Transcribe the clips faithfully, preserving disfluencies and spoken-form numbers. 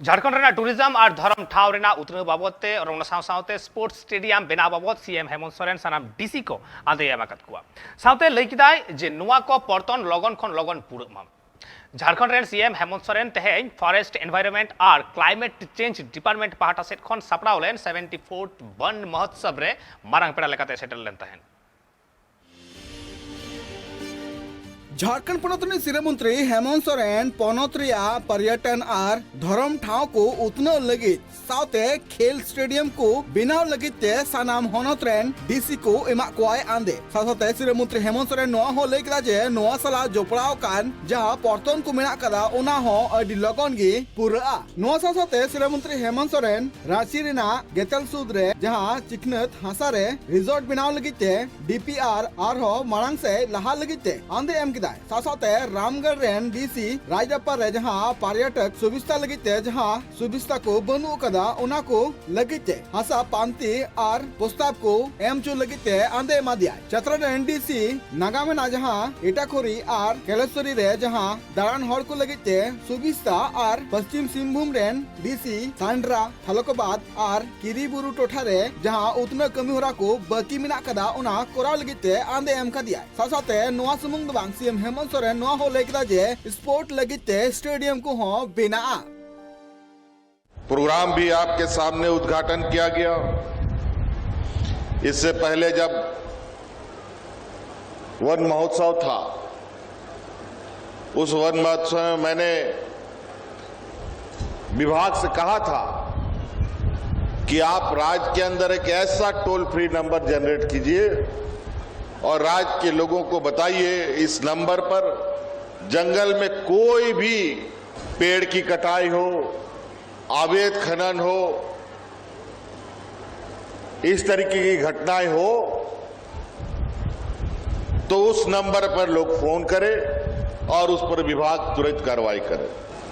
ᱡᱷᱟᱲᱠᱷᱚᱸᱰ ᱨᱮᱱᱟᱜ ᱴᱩᱨᱤᱡᱚᱢ ᱟᱨ ᱫᱷᱚᱨᱚᱢ ᱴᱷᱟᱶ ᱨᱮᱱᱟᱜ ᱩᱛᱱᱟᱹᱣ ᱵᱟᱵᱚᱫ ᱛᱮ ᱟᱨ ᱚᱱᱟ ᱥᱟᱶ ᱥᱟᱶᱛᱮ ᱥᱯᱳᱨᱴᱥ ᱥᱴᱮᱰᱤᱭᱟᱢ ᱵᱮᱱᱟᱣ ᱵᱟᱵᱚᱫ ᱥᱤ ᱮᱢ ᱦᱮᱢᱚᱱᱛ ᱥᱚᱨᱮᱱ ᱥᱟᱱᱟᱢ ᱰᱤ ᱥᱤ ᱠᱚ ᱟᱸᱫᱮ ᱮᱢ ᱟᱠᱟᱫ ᱠᱚᱣᱟ᱾ ᱥᱟᱶᱛᱮ ᱞᱟᱹᱭ ᱠᱮᱫᱟᱭ ᱡᱮ ᱱᱚᱣᱟ ᱠᱚ ᱯᱚᱨᱛᱚᱱ ᱞᱚᱜᱚᱱ ᱠᱷᱚᱱ ᱞᱚᱜᱚᱱ ᱯᱩᱨᱟᱹᱜ ᱢᱟ᱾ ᱡᱷᱟᱲᱠᱷᱚᱸᱰ ᱨᱮᱱ ᱥᱤ ᱮᱢ ᱦᱮᱢᱚᱱᱛ ᱥᱚᱨᱮᱱ ᱛᱮᱦᱮᱧ ᱯᱷᱚᱨᱮᱥᱴ ᱮᱱᱵᱷᱟᱭᱨᱚᱱᱢᱮᱱᱴ ᱟᱨ ᱠᱞᱟᱭᱢᱮᱴ ᱪᱮᱧᱡᱽ ᱰᱤᱯᱟᱨᱴᱢᱮᱱᱴ ᱯᱟᱦᱴᱟ ᱥᱮᱫ ᱠᱷᱚᱱ ᱥᱟᱯᱲᱟᱣ ᱞᱮᱱ ᱥᱮᱵᱷᱮᱱᱴᱤ ᱯᱷᱳᱨᱛᱷ ᱵᱚᱱ ᱢᱚᱦᱳᱛᱥᱚᱵ ᱨᱮ ᱢᱟᱨᱟᱝ ᱯᱮᱲᱟ ᱞᱮᱠᱟᱛᱮ ᱥᱮᱴᱮᱨ ᱞᱮᱱ ᱛᱟᱦᱮᱸᱫ᱾ ᱡᱷᱟᱲᱠᱷᱚᱸᱰ ᱯᱚᱱᱚᱛ ᱨᱤᱱᱤᱡ ᱥᱤᱨᱟᱹ ᱢᱚᱱᱛᱨᱤ ᱦᱮᱢᱚᱱᱛ ᱥᱚᱨᱮᱱ ᱯᱚᱱᱚᱛ ᱨᱮᱭᱟᱜ ᱯᱚᱨᱭᱚᱴᱚᱱ ᱟᱨ ᱫᱷᱚᱨᱚᱢ ᱴᱷᱟᱶ ᱠᱚ ᱩᱛᱱᱟᱹᱣ ᱞᱟᱹᱜᱤᱫ ᱥᱟᱶᱛᱮ ᱠᱷᱮᱞ ᱥᱴᱮᱰᱤᱭᱟᱢ ᱠᱚ ᱵᱮᱱᱟᱣ ᱞᱟᱹᱜᱤᱫ ᱛᱮ ᱥᱟᱱᱟᱢ ᱦᱚᱱᱚᱛ ᱨᱮᱱ ᱰᱤ ᱥᱤ ᱠᱚ ᱮᱢᱟᱜ ᱠᱚᱣᱟᱭ ᱟᱸᱫᱮ᱾ ᱥᱟᱶ ᱥᱟᱶᱛᱮ ᱥᱤᱨᱟᱹ ᱢᱚᱱᱛᱨᱤ ᱦᱮᱢᱚᱱᱛ ᱥᱚᱨᱮᱱ ᱱᱚᱣᱟ ᱦᱚᱸ ᱞᱟᱹᱭ ᱠᱮᱫᱟ ᱡᱮ ᱱᱚᱣᱟ ᱥᱟᱞᱟᱜ ᱡᱚᱯᱲᱟᱣ ᱟᱠᱟᱱ ᱡᱟᱦᱟᱸ ᱯᱚᱨᱛᱚᱱ ᱠᱚ ᱢᱮᱱᱟᱜ ᱠᱟᱫᱟ, ᱚᱱᱟ ᱦᱚᱸ ᱟᱹᱰᱤ ᱞᱚᱜᱚᱱ ᱜᱮ ᱯᱩᱨᱟᱹᱜᱼᱟ᱾ ᱱᱚᱣᱟ ᱥᱟᱶ ᱥᱟᱶᱛᱮ ᱥᱤᱨᱟᱹ ᱢᱚᱱᱛᱨᱤ ᱦᱮᱢᱚᱱᱛ ᱥᱚᱨᱮᱱ ᱨᱟᱸᱪᱤ ᱨᱮᱱᱟᱜ ᱜᱮᱛᱮᱞ ᱥᱩᱫ ᱨᱮ ᱡᱟᱦᱟᱸ ᱪᱤᱠᱷᱱᱟᱹᱛ ᱦᱟᱥᱟ ᱨᱮ ᱨᱤᱥᱚᱨᱴ ᱵᱮᱱᱟᱣ ᱞᱟᱹᱜᱤᱫ ᱛᱮ ᱰᱤ ᱯᱤ ᱟᱨ ᱟᱨᱦᱚᱸ ᱢᱟᱲᱟᱝ ᱥᱮᱫ ᱞᱟᱦᱟ ᱞᱟᱹᱜᱤᱫ ᱛᱮ ᱟᱸᱫᱮ ᱮᱢ ᱠᱮᱫᱟᱭ᱾ ᱥᱟᱶ ᱥᱟᱶᱛᱮ ᱨᱟᱢᱜᱚᱲ ᱨᱮᱱ ᱰᱤ ᱥᱤ ᱨᱟᱡᱽᱨᱟᱯᱯᱟ ᱨᱮ ᱡᱟᱦᱟᱸ ᱯᱚᱨᱭᱚᱴᱚᱠ ᱥᱩᱵᱤᱥᱛᱟ ᱞᱟᱹᱜᱤᱫ ᱛᱮ ᱡᱟᱦᱟᱸ ᱥᱩᱵᱤᱥᱛᱟ ᱠᱚ ᱵᱟᱹᱱᱩᱜ ᱟᱠᱟᱫᱟ, ᱚᱱᱟ ᱠᱚ ᱞᱟᱹᱜᱤᱫ ᱛᱮ ᱦᱟᱥᱟ ᱯᱟᱱᱛᱮ ᱟᱨ ᱯᱨᱚᱥᱛᱟᱵ ᱠᱚ ᱮᱢ ᱦᱚᱪᱚ ᱞᱟᱹᱜᱤᱫ ᱛᱮ ᱟᱸᱫᱮ ᱮᱢᱟᱫᱮᱭᱟᱭ᱾ ᱪᱟᱛᱨᱟ ᱨᱮᱱ ᱰᱤ ᱥᱤ ᱱᱟᱜᱟᱢ ᱨᱮᱱᱟᱜ ᱡᱟᱦᱟᱸ ᱮᱴᱟᱠᱷᱚᱨᱤ ᱟᱨ ᱠᱮᱞᱮᱥᱚᱨᱤ ᱨᱮ ᱡᱟᱦᱟᱸ ᱫᱟᱬᱟᱱ ᱦᱚᱲ ᱠᱚ ᱞᱟᱹᱜᱤᱫ ᱛᱮ ᱥᱩᱵᱤᱥᱛᱟ ᱟᱨ ᱯᱚᱥᱪᱤᱢ ᱥᱤᱝᱵᱷᱩᱢ ᱨᱮᱱ ᱰᱤ ᱥᱤ ᱥᱟᱱᱰᱨᱟ, ᱛᱷᱟᱞᱚᱠᱚᱵᱟᱫ ᱟᱨ ᱠᱤᱨᱤ ᱵᱩᱨᱩ ᱴᱚᱴᱷᱟ ᱨᱮ ᱡᱟᱦᱟᱸ ᱩᱛᱱᱟᱹᱣ ᱠᱟᱹᱢᱤ ᱦᱚᱨᱟ ᱠᱚ ᱵᱟᱹᱠᱤ ᱢᱮᱱᱟᱜ ᱠᱟᱫᱟ, ᱚᱱᱟ ᱠᱚᱨᱟᱣ ᱞᱟᱹᱜᱤᱫ ᱛᱮ ᱟᱸᱫᱮ ᱮᱢ ᱠᱟᱫᱮᱭᱟᱭ᱾ ᱥᱟᱶ ᱥᱟᱶᱛᱮ ᱱᱚᱣᱟ ᱥᱩᱢᱩᱝ ᱫᱚ ᱵᱟᱝ, ᱥᱤ ᱮᱢ ᱦᱮᱢᱚᱱᱛ ᱥᱚᱨᱮᱱ ᱱᱚᱣᱟ ᱦᱚᱸ ᱞᱟᱹᱭ ᱠᱮᱫᱟ ᱡᱮ ᱥᱯᱳᱨᱴ ᱞᱟᱹᱜᱤᱫ ᱛᱮ ᱥᱴᱮᱰᱤᱭᱟᱢ ᱠᱚᱦᱚᱸ ᱵᱮᱱᱟᱜᱼᱟ᱾ प्रोग्राम भी आपके सामने उद्घाटन किया गया। इससे पहले जब वन महोत्सव था, उस वन महोत्सव में मैंने विभाग से कहा था कि आप राज्य के अंदर एक ऐसा टोल फ्री नंबर जनरेट कीजिए और राज्य के लोगों को बताइए, इस नंबर पर जंगल में कोई भी पेड़ की कटाई हो, अवैध खनन हो, इस तरीके की घटनाएं हो तो उस नंबर पर लोग फोन करें और उस पर विभाग तुरंत कार्रवाई करे।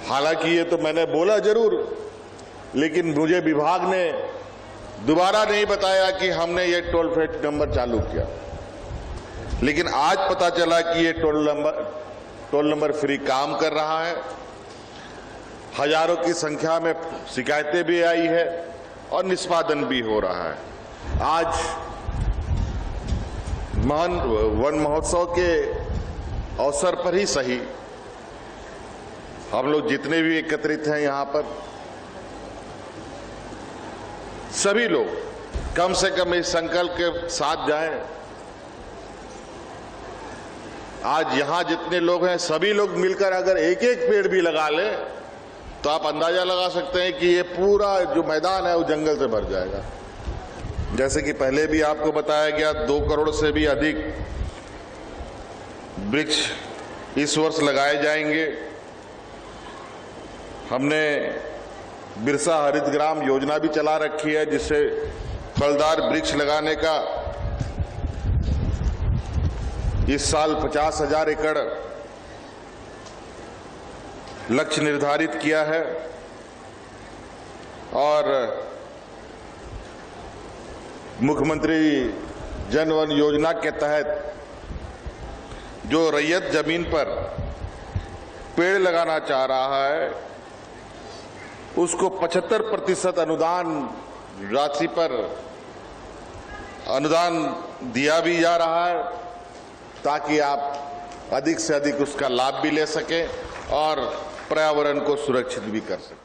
हालांकि ये तो मैंने बोला जरूर, लेकिन मुझे विभाग ने दोबारा नहीं बताया कि हमने ये टोल फ्री नंबर चालू किया। लेकिन आज पता चला कि ये toll number toll number free काम कर रहा है। हजारों की संख्या में शिकायतें भी आई है और निष्पादन भी हो रहा है। आज महान वन महोत्सव के अवसर पर ही सही, हम लोग जितने भी एकत्रित हैं यहाँ पर, सभी लोग कम से कम इस संकल्प के साथ जाएं। आज यहाँ जितने लोग हैं, सभी लोग मिलकर अगर एक एक पेड़ भी लगा लें, तो आप अंदाजा लगा सकते हैं कि ये पूरा जो मैदान है, वो जंगल से भर जाएगा। जैसे कि पहले भी आपको बताया गया, दो करोड़ से भी अधिक वृक्ष इस वर्ष लगाए जाएंगे। हमने बिरसा हरित ग्राम योजना भी चला रखी है, जिससे फलदार वृक्ष लगाने का इस साल पचास हजार एकड़ लक्ष्य निर्धारित किया है। और मुख्यमंत्री जन वन योजना के तहत जो रैयत जमीन पर पेड़ लगाना चाह रहा है, उसको पचहत्तर प्रतिशत अनुदान राशि पर अनुदान दिया भी जा रहा है, ताकि आप अधिक से अधिक उसका लाभ भी ले सकें और पर्यावरण को सुरक्षित भी कर सकें।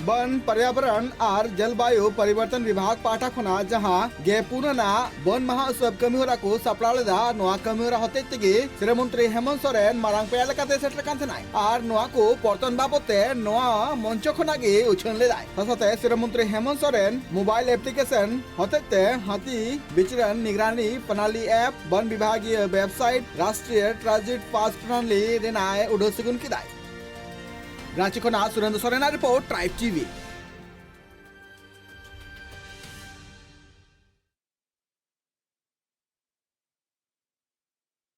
वन, पर्यावरण ᱟᱨ ᱡᱚᱞᱵᱟᱭᱩ ᱯᱚᱨᱤᱵᱚᱨᱛᱚᱱ ᱵᱤᱵᱷᱟᱜᱽ ᱯᱟᱦᱴᱟ ᱠᱷᱚᱱᱟᱜ ᱡᱟᱦᱟᱸ ᱜᱮ ᱯᱩᱱᱟᱱᱟᱜ ᱵᱚᱱ ᱢᱟᱦᱟ ᱩᱛᱥᱚᱵ ᱠᱟᱹᱢᱤ ᱦᱚᱨᱟ ᱠᱚ ᱥᱟᱯᱲᱟᱣ ᱞᱮᱫᱟ, ᱱᱚᱣᱟ ᱠᱟᱹᱢᱤ ᱦᱚᱨᱟ ᱦᱚᱛᱮᱡ ᱛᱮᱜᱮ ᱥᱤᱨᱟᱹ ᱢᱚᱱᱛᱨᱤ ᱦᱮᱢᱚᱱᱛ ᱥᱚᱨᱮᱱ ᱢᱟᱨᱟᱝ ᱯᱮᱲᱟ ᱞᱮᱠᱟᱛᱮ ᱥᱮᱴᱮᱨ ᱠᱟᱱ ᱛᱟᱦᱮᱱᱟᱭ ᱟᱨ ᱱᱚᱣᱟ ᱠᱚ ᱯᱚᱨᱛᱚᱱ ᱵᱟᱵᱚᱛ ᱛᱮ ᱱᱚᱣᱟ ᱢᱚᱧᱪᱚ ᱠᱷᱚᱱᱟᱜ ᱜᱮ ᱩᱪᱷᱟᱹᱱ ᱞᱮᱫᱟᱭ᱾ ᱥᱟᱶᱛᱮ ᱥᱤᱨᱟᱹ ᱢᱚᱱᱛᱨᱤ ᱦᱮᱢᱚᱱᱛ ᱥᱚᱨᱮᱱ ᱢᱳᱵᱟᱭᱤᱞ ᱮᱯᱞᱤᱠᱮᱥᱚᱱ ᱦᱚᱛᱮᱡ ᱛᱮ ᱦᱟᱹᱛᱤ ᱵᱤᱪᱨᱚᱱ ᱱᱤᱜᱨᱟᱱᱤ ᱯᱨᱚᱱᱟᱞᱤ ᱮᱯ, ᱵᱚᱱ ᱵᱤᱵᱷᱟᱜᱤᱭᱚ ᱣᱮᱵᱥᱟᱭᱤᱴ, ᱨᱟᱥᱴᱨᱤᱭᱚ ᱴᱨᱟᱱᱡᱤᱴ ᱯᱟᱥ ᱯᱨᱚᱱᱟᱞᱤ ᱨᱮᱱᱟᱜ ᱮ ᱩᱰᱟᱹᱣ ᱥᱟᱹᱜᱩᱱ ᱠᱮᱫᱟᱭ᱾ ᱨᱟᱸᱪᱤ ᱠᱷᱚᱱᱟᱜ ᱥᱩᱨᱮᱱᱫᱨᱚ ᱥᱚᱨᱮᱱᱟᱜ ᱨᱤᱯᱳᱨᱴ, ᱴᱨᱟᱭᱤᱵᱽ ᱴᱤᱵᱷᱤ᱾